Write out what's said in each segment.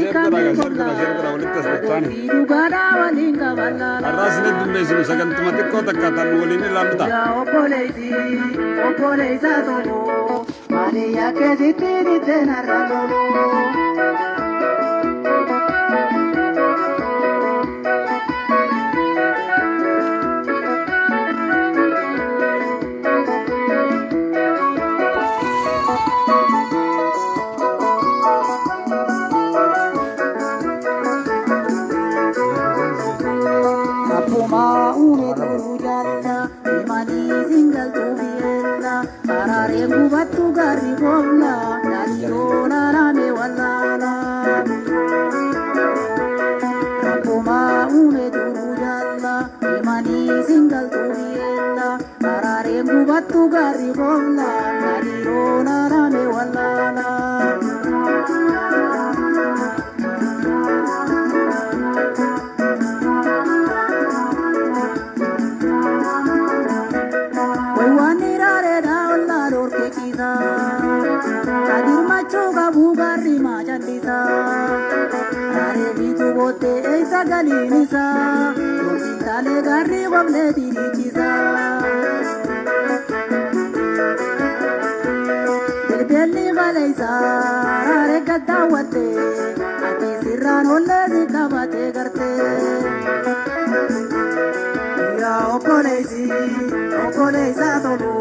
Share godhaa gaa, share godhaa, share godhaa walitti as dachaani. Dhugaadhaa waliin qabannaadha. Har'aa isin heddummeessinu sagantuma xiqqoo takka tan waliin ilaallu ta'a. Yaa obboleessi, obboleessa tolu, maaliyaa keessatti dhiibbeen har'a tolu. Akkuma uume duruu jaalala, himanii singaltuu biyyeella, araareen gubattu gaarri boolla, yaadiyoo laalame wallaala. Akkuma uume duruu jaalala, himanii singaltuu biyyeella, araareen gubattu gaarri boolla, yaadiyoo laalame wallaala. Waan iraareedha ollaa dhorke ciisa. Kadir machuu qabu gaarri maa callisa. Raaree biituu boottee eessa galiin isaa. Yookiin taalee gaarri wablee diriichisa. Bilbilli qaleessa raaree gad daawwatte. Ati sirraan ollee si qabatee gartee. Yaa obboleessi, obboleessa tolu,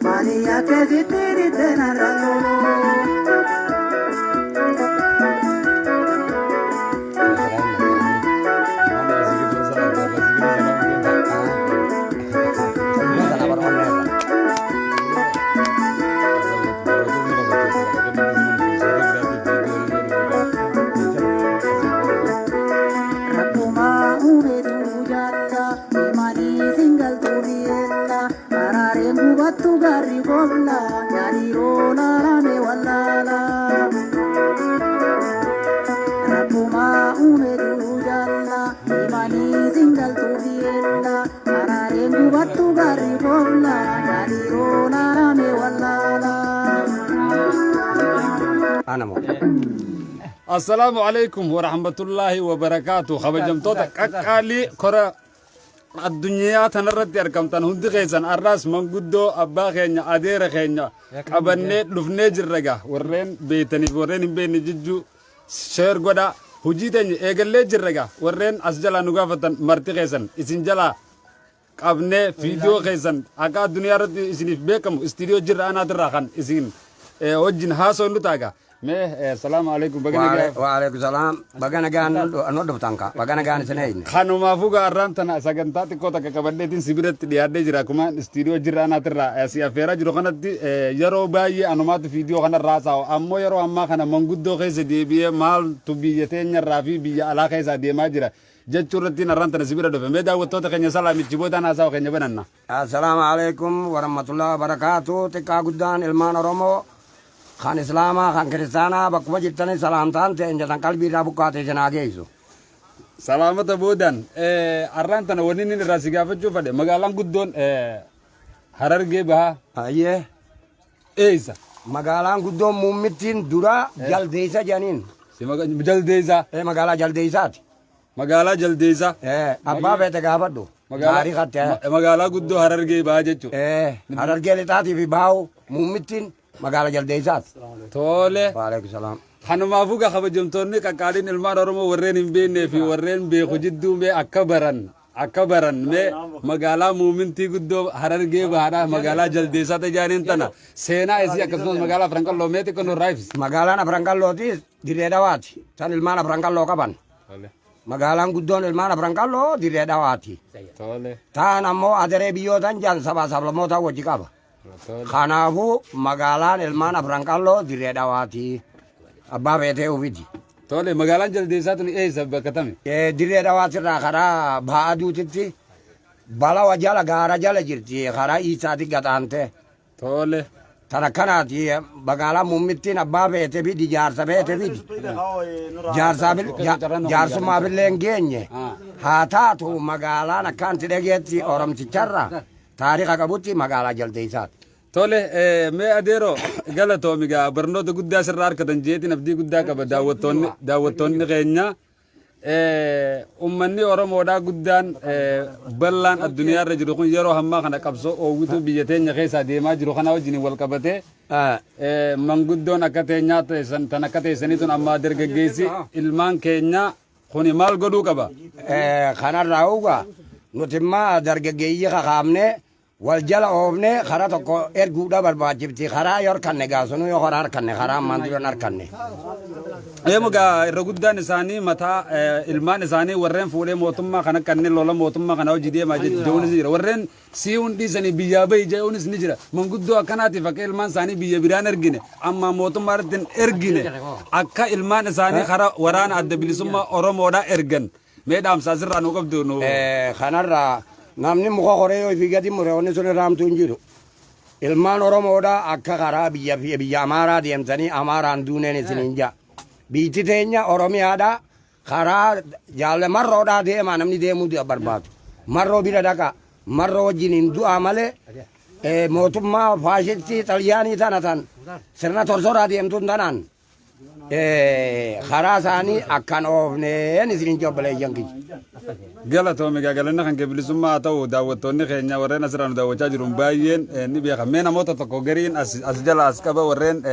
maaliyaa keessatti dhiibbeen har'a tolu. Rakkuma uume duruu jaalala, himanii singaltuu biyyeella, araareen gubattu gaarri boolla, yaadhiroo laalame wallaala. Rakkuma uume duruu jaalala, himanii singaltuu biyyeella, araareen gubattu gaarri boolla, yaadhiroo laalame wallaala. Anamo. Assalaamu alaikum warahmatullaahi wabarakaatu. Kabajamtoota qaqqaalii kora addunyaa tanarratti argamtan hundi keessan arraas manguddoo abbaa keenya adeera keenya qabannee dhufnee jirra gaa warreen beektaniif warreen hin beekne jijjuu share godhaa hojii teenya eegallee jirra gaa warreen as jalaa nu gaafatan marti keessan isin jalaa qabnee viidiyoo keessan akka addunyaa irratti isiniif beekamu istiidiyoo jirra anaatirraa kan isin wajjin haasofnu taaga mee salaamu alaikum baga nagaa Waalaikum salaam. Baga nagaan nu dhuftan ka. Baga nagaan isin eegne. Kanumaafuu gaa arraan tana sagantaa xiqqoo takka qabadheetiin si biratti dhiyaadhee jira. Akkuma istiidiyoo jirra anaatirraa si affeeraa jiru kanatti yeroo baay'ee anumaatu viidiyoo kanarraa haasa'u. Ammoo yeroo ammaa kana manguddoo keessa deebi'ee maaltu biyya teenyarraa fi biyya alaa keessaa deemaa jira jechuu irrattiin arraan tana si bira dhufe. Mee daawwattoota keenya salaamichi boodaan haasawa keenya bananna. Assalaamu alaikum warahmatullahi wabarakaatu. Xiqqaa guddaan ilmaan Oromoo kan Islaamaa kan Kiristaanaa bakkuma jirtanii salaamtaan ta'e jedhan qalbii irraa buqqaate isin haa geessu. Salaamata boodaan arraan tana wanni inni irraa si gaafachuu fedhe magaalaan guddoon Harargee Bahaa Ayyee. eessa? Magaalaan guddoon muummittiin dura Jaldeessa jedhaniin. Jaldeessaa. Magaalaa Jaldeessaati. Magaalaa Jaldeessaa. Abbaa feete gaafadhu. Taariikatti. Magaalaa guddoo Harargee Bahaa jechuudha. Harargee lixaatii fi baa'u muummittiin magaalaa Jaldeessaati. Tole. Waalaikum salaam. Kanumaafuu gaa kabajamtoonni qaqqaaliin ilmaan Oromoo warreen hin beeknee fi warreen beeku jidduu mee akka baran akka baran mee magaalaa muumintii guddoo Harargee Bahaadhaa magaalaa Jaldeessaa tajaaniin tana seenaa isii akkasumas magaalaa Afranqalloo mee xiqqoo nurraa ibsi. Magaalaan Afranqallootis dirree dhawaati. Tan ilmaan Afranqalloo qaban. Magaalaan guddoon ilmaan Afranqalloo dirree dhawaati. Tole. Taan ammoo adaree biyyootan jaan sabaa sablammootaan wajji qaba. Kanaafuu magaalaan ilmaan Afranqalloo dirree dhawaati. Abbaa feetee ufiti. Tole magaalaan Jaldeessaa tun eessa bakka tami? Dirree dhawaatirraa karaa baha aduutitti balawa jala gaara jala jirti karaa iisaati gaxaante. Tole. Tan akkanaati magaalaa muummittiin abbaa feete fidi jaarsa feete fidi. Jaarsummaafillee hin geenye. Haa taatu magaalaan akkaanti dhageetti Oromticharra taariika qabutti magaalaa Jaldeessaati. Tole, mee adeeroo galatoomi gaa, barnoota guddaa sirraa argatan jeetiin abdii guddaa qaba daawwattoonni keenya. Ummanni Oromoodhaa guddaan bal'aan addunyaa irra jiru kun yeroo ammaa kana qabsoo oowwituu biyya teenya keessaa deemaa jiru kana wajjin wal qabatee manguddoon akka teenyaa teessan tan akka teessanii tun ammaa dargaggeessi ilmaan keenya kuni maal godhuu qaba? Kanarraa ugaa nuti immaa dargaggeeyyii kakaafne wal jala oofne karaa tokko erguudha barbaachifti. Karaa yoo harkanne gaasunuu yoo karaa harkanne karaa ammaan duran harkanne. Eemu gaa irra guddaan isaanii mataa ilmaan isaanii warreen fuudhee mootummaa kana kanneen lola mootummaa kana hojii deemaa jechuunis ni jira. Warreen si'uun dhiisanii biyyaa bahi jechuunis ni jira. Manguddoo akkanaatiif akka ilmaan isaanii biyya biraan ergine amma mootummaa irratti hin ergine akka ilmaan isaanii karaa waraana Adda Bilisummaa Oromoodhaa ergan. Mee dhaamsa asirraa nu qabdu nu. Kanarraa namni muka koree yoo ifii gadi mure wanni sun irraa hamtuu hin jiru. Ilmaan Oromoodhaa akka karaa biyya biyya Amaaraa deemtanii Amaaraan duuneen isiniin ja'a. Biyyi teenya Oromiyaadhaa karaa jaalle marroodhaa deemaa namni deemuu barbaadu. Marroo bira dhaqa. Marroo wajjin hin du'aa malee mootummaa faashistii Xaliyaanii tana tan sirna tortoraa deemtuun tanaan karaa isaanii akkan oofneen isinin obboleeyyan kiyya. Galatoomi egaa, galanni kan kee bilisummaa haa ta'u. Daawwattoonni keenya warreen asirraa nu daawwachaa jiru baay'een ni beeka. Mee namoota tokko gariin as jala as qaba, warreen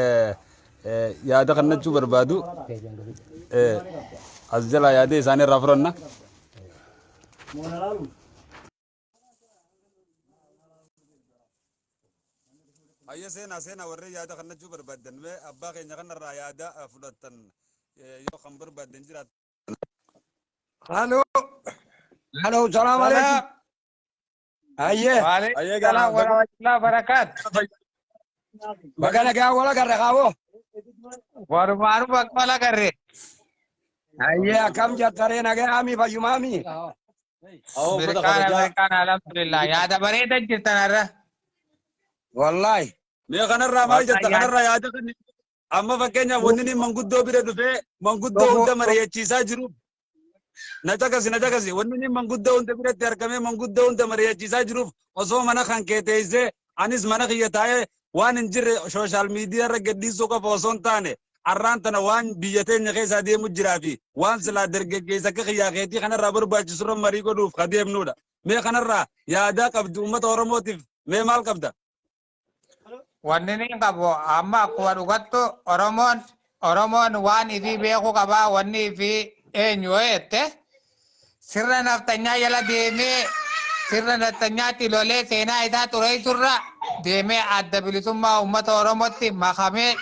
yaada kannachuu barbaadu as jala yaada isaanii irraa furanna. Hayya, seenaa seenaa, warreen yaada kannachuu barbaaddan mee abbaa keenya kanarraa yaada fudhattan yoo kan barbaaddan jiraat. Halo. Halo, salaam alaikum. Salam. Ayyee. Waalaikum salam warahmatullahi wabarakatuh. Baga nagaa wal agarre kaawoo. Walumaanuu bakka wal agarre. Ayyee, akkam jettaree, nagaa mi, fayyumaami? Mirkaana mirkaana, alhamdulillah. Yaada bareeda jirtan har'a. Wallahi. Mee kanarraa maal jetta? Kanarraa yaada kan amma fakkeenyaaf wanni inni manguddoo bira dhufee manguddoo hunda mari'achiisaa jiru. Na caqasi, na caqasi, wanni inni manguddoo hunda biratti argamee manguddoo hunda mari'achiisaa jiruuf osoo mana kan kee teessee anis mana kiyya taa'ee waan hin jirre social media irra gadhiisuu qofa osoo hin taane arraan tana waan biyya teenya keessaa deemu jiraa fi waan silaa dargaggeessa akka kiyyaa keetii kanarraa barbaachisu irra marii godhuuf ka deemnudha. Mee kanarraa yaadaa qabdu uummata Oromootiif mee maal qabda? Wanni inni qabu amma akkuma dhugattu Oromoon waan ifii beekuu qabaa, wanni ifii eenyu jette sirna naftanyaa jala deemee sirna naftanyaatti lolee seenaa isaa xureessurra deemee Adda Bilisummaa Uummata Oromootti makamee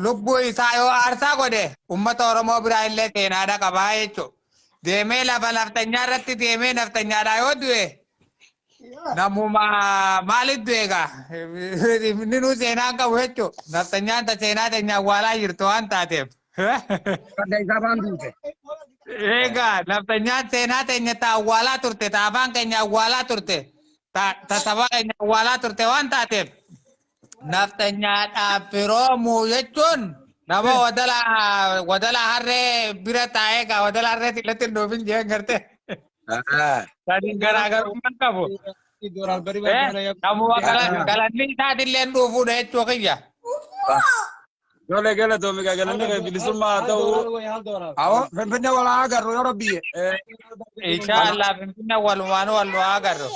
lubbuu isaa yoo aarsaa godhe uummata Oromoo biraa illee seenaadha qabaa jechuudha. Deemee lafa naftanyaa irratti deemee naftanyaadhaa yoo du'e namuma maaliif du'e egaa inni nuu seenaa hin qabu jechuudha. Naftanyaan ta seenaa teenya awwaalaa jirtu waan taateef. Adda isaa baan duute. Egaa naftanyaan seenaa teenya ta awwaalaa turte, ta afaan keenya awwaalaa turte, ta saba keenya awwaalaa turte waan taateef naftanyaadhaaf firoomuu jechuun nama wadala harree bira taa'ee gaa wadala harree xillatti hin dhuufin jeen garte. Sadiin garaagarummaa qabu. Namuma galanni isaatillee hin dhuufuudha jechuu kiyya. Tole, galatoomi gaa, galanni kee bilisummaa haa ta'u. Awoo, Finfinnee wal haa agarru yoo rabbi. Inshaallah, Finfinnee walumaanuu wal nu haa agarru.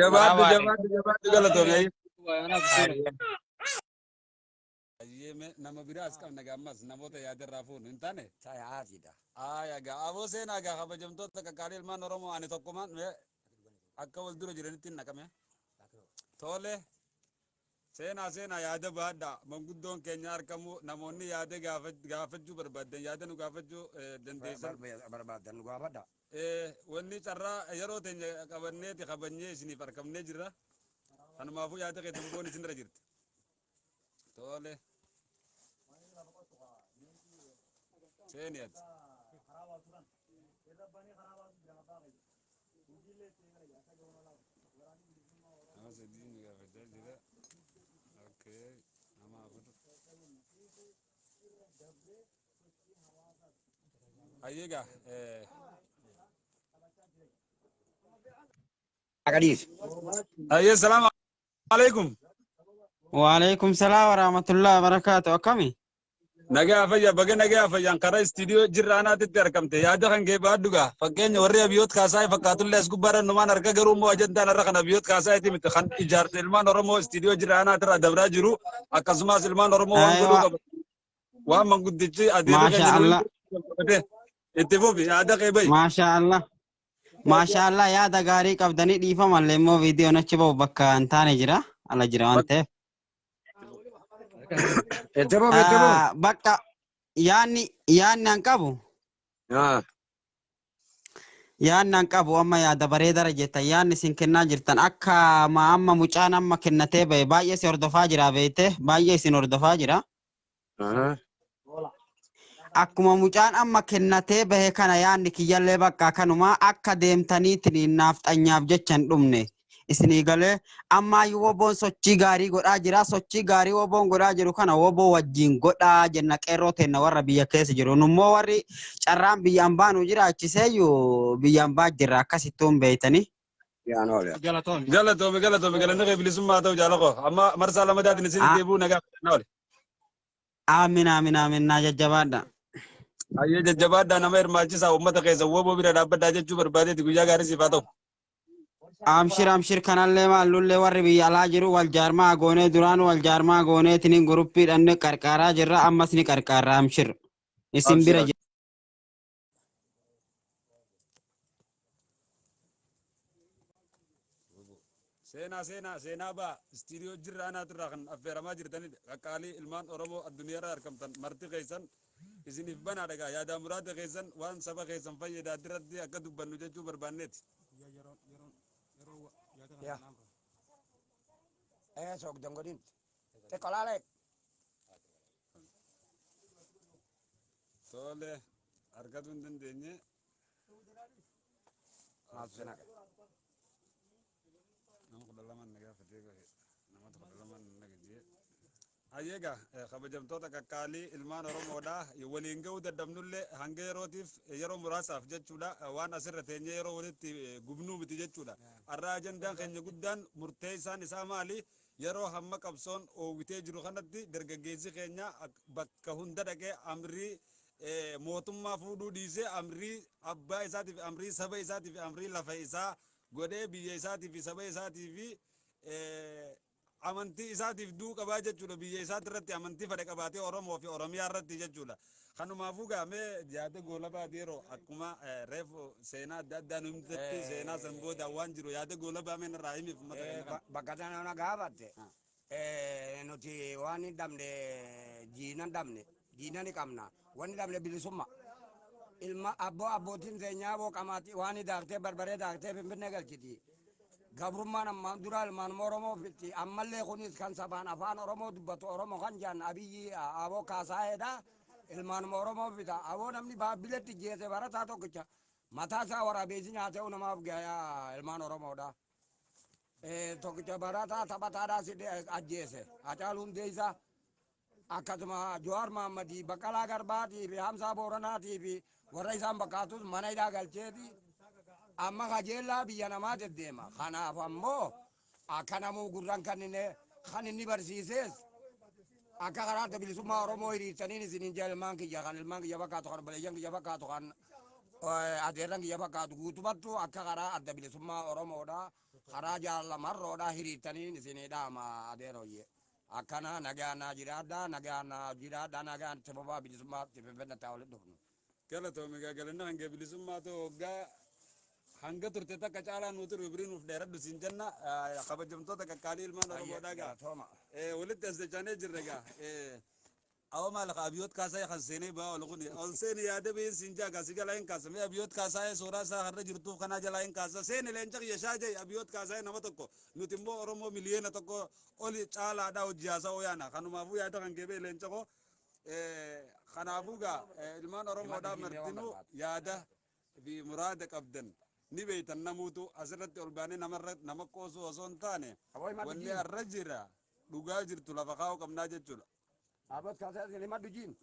Jabaadhu, jabaadhu, jabaadhu, galatoomi. Ayyeeme, nama biraa as qabna gaa, ammas namoota yaadarraa fuunu hin taane. Sayaatidha. Aya gaa, aboo seenaa gaa, kabajamtoota qaqqaalii ilmaan Oromoo, ani tokkumaan mee akka wal dura jiranitti hin naqame. Tole, seenaa seenaa, yaada baadhaa, manguddoon keenya argamu, namoonni yaada gaafachuu barbaaddan yaada nu gaafachuu dandeessan. Barbaadan nu gaafadha. Wanni carraa yeroo teenya qabanneeti kabajnee isiniif argamnee jirra. Kanumaafuu yaada keessan boon isinirra jirti. Tole. Seeni ati. Nama sadii ni gaafachaa jira. Okay. Nama afur. Hayyeegaa. Qadiis. Ayyee, salaamu alaikum. Waalaikum salaam warahmatullahi wabarakatuh. Akkami? Nagaa fayyaa, baga nagaa fayyaan karaa istiidiyoo jirra anaatitti argamte. Yaada kan kee baadhugaa. Fakkeenya warri Abiyoot Kaasaayii fakkaatullee as gubbaarra numaan arga, garuu immoo ajandaan irra kan Abiyoot Kaasaayiiti miti, kan ijaarte ilmaan Oromoo istiidiyoo jirra anaatirraa dabraa jiru, akkasumas ilmaan Oromoo waan godhuu qabu. Waan manguddichi adeerri Maasha keenya Allah. nuyi itti fufi, yaada kee bahi. Maasha Allah. Maasha Allah, yaada gaarii qabdanii, dhiifamallee immoo viidiyoon achi bahu bakka hin taane jira. Ala jira waan ta'eef. Itti fufi, itti fufi. Bakka yaanni an qabu yaanni an qabu amma yaada bareedara jettan, yaanni isin kennaa jirtan akka ma amma mucaan amma kennatee bahe baay'ee si hordofaa jira, beekte, baay'ee isin hordofaa jira. Akkuma mucaan amma kennatee bahe kana yaanni kiyyallee bakka kanuma akka deemtaniitiin naafxanyaaf jecha hin dhumne isinii galee. Ammaayyuu woboon sochii gaarii godhaa jira. Sochii gaarii woboon godhaa jiru kana woboo wajjin godhaa jenna, qeerroo teenna warra biyya keessa jiru. Nummoo warri carraan biyya ambaa nu jiraachiseeyyuu biyya ambaa jirra, akkasittuu hin beeytanii. Yaan oole. Galatoomi. Galatoomi, galatoomi, galanni kee bilisummaa ta'u, jaalakoo. Amma marsaa lamadaatiin isin deebi'uu nagaa fayyaa oole. Aamin, aamin, aamin, naa jajjabaadha. Ayyee, jajjabaadhaa, nama hirmaachisaa, uummata keessa woboo bira dhaabbadhaa jechuu barbaadeeti. Guyyaa gaarii siif haa ta'u. Amshir, amshir, kanallee maallullee warri biyya alaa jiru wal jaarmaa goonee, duraan wal jaarmaa gooneetiniin guruppii dhanne qarqaaraa jirra, ammas ni qarqaarra, amshir. Isin bira Amshir. Seenaa, seenaa, seenaa baa istiidiyoo jirra anaatirraa kan affeeramaa jirtanidha. Qaqqaalii ilmaan Oromoo addunyaarraa argamtan marti keessan isiniif banaa dhagaa, yaadaa muraada keessan waan saba keessan fayyadaa irratti akka dubbannu jechuu barbaanneeti. Yaa. Soogdan godhin. Xiqqoo laalee. Tole, argatuu hin dandeenye. Maaltu si naqe? Nama 12 na gaafatee gahe, namoota 12 na gajjee. Ayyeega, kabajamtoota qaqqaalii ilmaan Oromoodha. Waliin ga'uu dadhabnullee hanga yerootiif, yeroo muraasaaf jechuudha. Waan asirra teenyee yeroo walitti gubnuu miti jechuudha. Har'a ajandaan keenya guddaan murteessaan isaa maali? Yeroo hamma qabsoon oowwitee jiru kanatti dargaggeessi keenya bakka hunda dhaqee amrii mootummaa fuudhuu dhiisee, amrii abbaa isaatiif, amrii saba isaatiif, amrii lafa isaa godhee, biyya isaatiif fi saba isaatiif fi amantii isaatiif duu qabaa jechuudha. Biyya isaati irratti amantii fedhe qabaatee, Oromoo fi Oromiyaa irratti jechuudha. Kanumaafuu gaamee yaada goolabaa yeroo akkuma reefu seenaa adda addaa nu himtetti, seenaa san booda waan jiru yaada goolabaa mee narraa himiif uummata keenya kana. Bakka sana na gaafatte, nuti waan hin dhabne, diina dhabne, diina ni qabna. Wanni dhabne bilisumma. Ilma abboo abbootiin teenyaa boo qamaatii waan daaktee barbaree daaktee Finfinnee galchiti. Gabrummaan ammaan dura ilmaan Oromoo fitti. Ammallee kunis kan sabaan afaan Oromoo dubbatu, Oromoo kan jedhan, Abiyyi aboo Kaasaa'eedha. Ilmaan Oromoo fita. Aboo namni Baabbiletti jeese barataa tokkicha mataa isaa waraabeessi nyaatee namaaf gahaa ilmaan Oromoodha. Tokkicha barataa taphataadhaa si ajjeese. Hacaaluu Hundeessaa, akkasuma Jawaar Mahammadii, Baqqalaa Garbaatii fi Hamsaa Booranaatii fi warra isaan bakkaatus mana hidhaa galcheeti. Amma kajeellaa biyya namaa deddeema. Kanaaf ammoo akka namuu gurran kan inni barsiisees akka karaa adda bilisummaa Oromoo hiriirsaniin isiniin jaa, ilmaan kiyya, kan ilmaan kiyya fakkaatu, kan obboleeyyan kiyya fakkaatu, kan adeerran kiyya fakkaatu guutumattu akka karaa adda bilisummaa Oromoodha. Karaa jaalamarroodha hiriirtaniin isinii dhaama, adeeroyye. Akkana nagaan naa jiraadha, nagaan naa jiraadha, nagaan itti fufaa, bilisummaa itti finfinne ta'aa walitti dhufnu. Galatoomi egaa, galanni hanga bilisummaa ta'u, waggaa hanga turte takka caalaa nuti biriin nuuf dheeradhu siin jenna, kabajamtoota qaqqaalii ilmaan Oromoodhaa gaa. Galatooma. Walitti as dachaanee jirra egaa. Awa maal ka Abiyoot Kaasaayee kan seenee ba'aa ol kuni ol seeni, yaada bahiin siin jaa gaasi jalaa hin kaasa. Mee Abiyoot Kaasaayee suuraa isaa har'a jirtuuf kanaa jalaa hin kaasa, seeni leenca kiyya shaajay. Abiyoot Kaasaayee nama tokko, nuti immoo Oromoo 1 miliyoona oli caalaadha hojii haasa'uu yaana. Kanumaafuu yaada kan keebee, leenca koo. Kanaafuu gaa ilmaan Oromoodhaa martinuu yaada fi muraada qabdan ni beeytan. Namuutu asirratti ol baanee namarra nama qoosuu osoo hin taane, wanni har'a jira dhugaa jirtu lafa kaa'uu qabnaa jechuudha. Abbas Kaasaayee himadhu jiin.